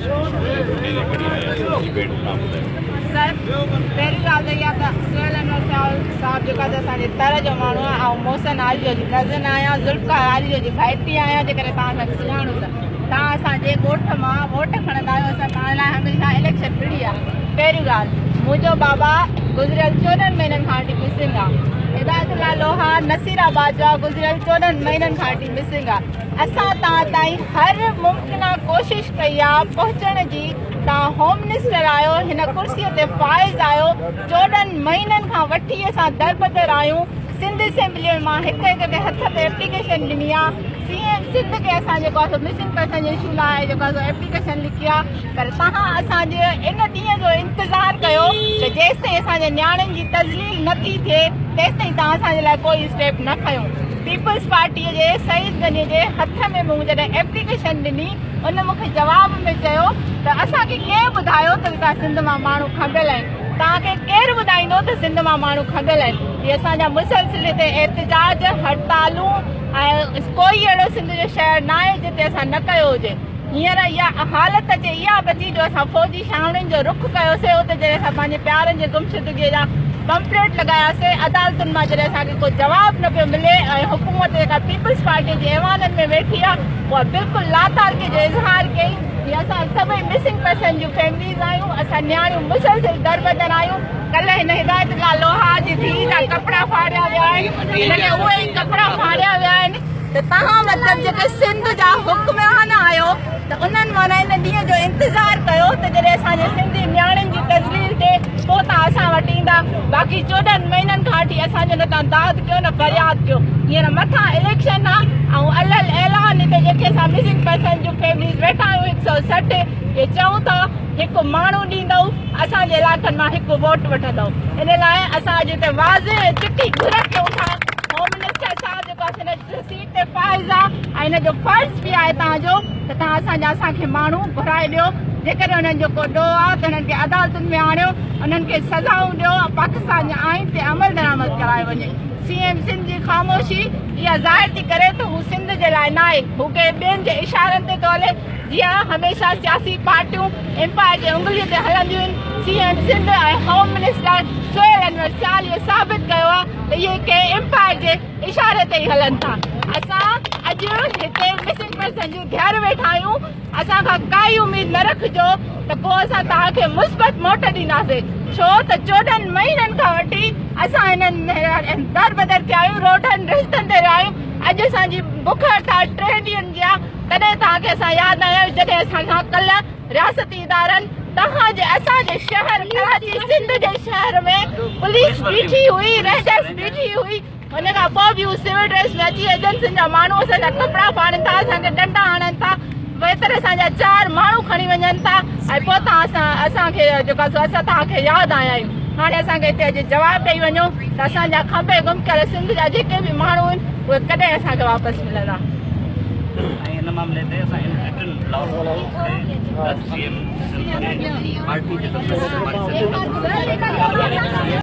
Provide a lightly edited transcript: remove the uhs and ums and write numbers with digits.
تي کڻي آيا آهيو ڊبيٽ تان ٻڌايو. سر پهرين ڳالهه ته اها ته سهيل انور سيال صاحب جيڪو آهي اسان جي تر جو ماڻهو آهي. آئون محسن عالي جي ڪزن آهيان، ذوالفقار عالي جي ڀائٽي آهيان. جيڪڏهن توهان اسان کي سڃاڻو ته توهان اسان جي ڳوٺ مان ووٽ کڻندا آهيو، اسان توهان لاء هميشه اليڪشن وڙهي آهي. پهريون ڳالهه، منهنجو بابا گذريل 14 مهينن کان وٺي مسنگ آهي. هدايت الله لوهار نصير آباد جو آهي، گذريل 14 مهينن کان وٺي مسنگ آهي. اسان توهان تائين هر ممڪنه ڪوشش ڪئي آهي پهچڻ جي. توهان هوم منسٽر آهيو، هن ڪرسي تي فائز آهيو. 14 مهينن کان وٺي اسان دربدر آهيون. سنڌ اسيمبلي ۾ مان هڪ هڪ کي هٿ تي ايپليڪيشن ڏني آهي. سي ايم سنڌ کي اسان جيڪو آهي سو مسنگ پرسن جي اشو لاء جيڪو آهي سو ايپليڪيشن لکي آهي، پر توهان اسان جي ان ڏينهن جو انتظار ڪيو ته جيستائين اسان جي نياڻين جي تذليل نه ٿي ٿئي تيستائين توهان اسان جي لاء ڪوئي اسٽيپ نه کنيو. پيپلز پارٽي جي سعيد غني جي هٿ ۾ مون جڏهن ايپليڪيشن ڏني، ان مون کي جواب ۾ چيو ته اسان کي ڪنهن ٻڌايو ته هتان سنڌ مان ماڻهو کنڀيل آهن؟ توهان کي ڪير ٻڌائيندو ته سنڌ مان ماڻهو کنڀيل آهن؟ هي اسان جا مسلسل هتي احتجاج، هڙتالون ۽ ڪوئي اهڙو سنڌ جو شهر ناهي جتي اسان نه ڪيو هجي. هينئر اها حالت اچي اها بچي جو اسان فوجي ڇانوڻين جو رخ ڪيوسي. اتي جڏهن اسان پنهنجي پيارن جي گمشدگي جا پمفليٽ لڳاياسي، عدالتن مان جڏهن اسان کي ڪو جواب نه پيو ملي ۽ حڪومت جيڪا پيپلز پارٽي جي ايوانن ۾ ويٺي آهي اها بلڪل لاتعلقي جو اظهار ڪئي. هي اسان سڀئي مسنگ پرسن جون فيمليز آهيون. اسان نياڻيون مسلسل دربدر آهيون. ڪلهه هن هدايت الله لوهار جي ڌيء جا ڪپڙا ڦاڙيا ويا آهن، هن کي اهي ئي ڪپڙا ڦاڙيا ويا آهن ته توهان مطلب جيڪي سنڌ جا حڪمران آهيو ته انهن معنيٰ ان ڏينهن جو انتظار ڪيو ته جڏهن اسان جي سنڌي نياڻين جي تذليل ٿئي پوء توهان اسان وٽ ايندا. باقي 14 مهينن کان وٺي اسان جو نه توهان داد ڪيو نه فرياد ڪيو. هينئر مٿان اليڪشن آ ۽ الل اعلان هتي جيڪي اسان مسنگ پرسن جون فيمليز ويٺا آهيون 160 اهي چئون ٿا هڪ ماڻهو ڏيندؤ اسان جي علائقن مان هڪ ووٽ وٺندؤ. ان لاء اسان اڄ هتي واضح ۽ چٽي گهر ڪيون ٿا. هوم منسٽر صاحب جيڪو آهي هن سيٽ تي فائز آ ۽ هن جو فرض به آهي توهان جو ته توهان اسان جا اسان کي ماڻهو گهرائي ڏيو. جيڪڏهن انهن جو ڪو ڏوهه آ ته انهن کي عدالتن ۾ آڻيو، انهن کي سزائون ڏيو ۽ پاڪستان جي آئين تي عمل درآمد ڪرايو وڃي. سي ايم سنڌ جي خاموشي اها ظاهر ٿي ڪري ته هو سنڌ جي لاء ناهي، هو ڪنهن ٻين جي اشارن تي ٿو هلي. جيئن هميشه سياسي پارٽيون امپائر جي انگلي تي هلنديون آهن، C M Sindh ۽ home minister Sohail Anwar Sial اهو ثابت ڪيو آهي ته اهي ڪنهن امپائر جي اشاري تي ئي هلن ٿا. اسان اڄ هتي مسنگ پرسن جون ڌيئر ويٺا آهيون، اسان کان ڪائي اميد نه رکجو ته ڪو اسان توهان کي مثبت موٽ ڏينداسين، ڇو ته 14 مهينن کان وٺي اسان هنن دربدر ٿيا آهيون، روڊن رستن تي رهيا آهيون. اڄ اسان جي بک هڙتال 3 ڏينهن جي آهي، تڏهن توهان کي اسان ياد آيا آهيون جڏهن اسان کان ڪلهه رياستي ادارن توهان جي اسان جي شهر ڪراچي سنڌ جي شهر ۾ پوليس بيٺي هئي، رينجرز بيٺي هئي، ان کان پوء به هو سول ڊريس ۾ اچي ايجنسين جا ماڻهو اسان جا ڪپڙا ڦاڙين ٿا، اسان کي ڏنڊا هڻن ٿا، ويتر اسان جا 4 ماڻهو کڻي وڃن ٿا ۽ پوء توهان اسان کي جيڪو آهي سو اسان توهان کي ياد آيا آهيون. هاڻي اسان کي هتي اڄ جواب ڏئي وڃو ته اسان جا کنڀي گم ڪيل سنڌ جا جيڪي به ماڻهو آهن اهي ڪڏهن اسان کي واپس ملندا؟ ۽ ان معاملي تي اسان ان رٽن لاء سي ايم سنڌ کي پارٽي جي طرفان.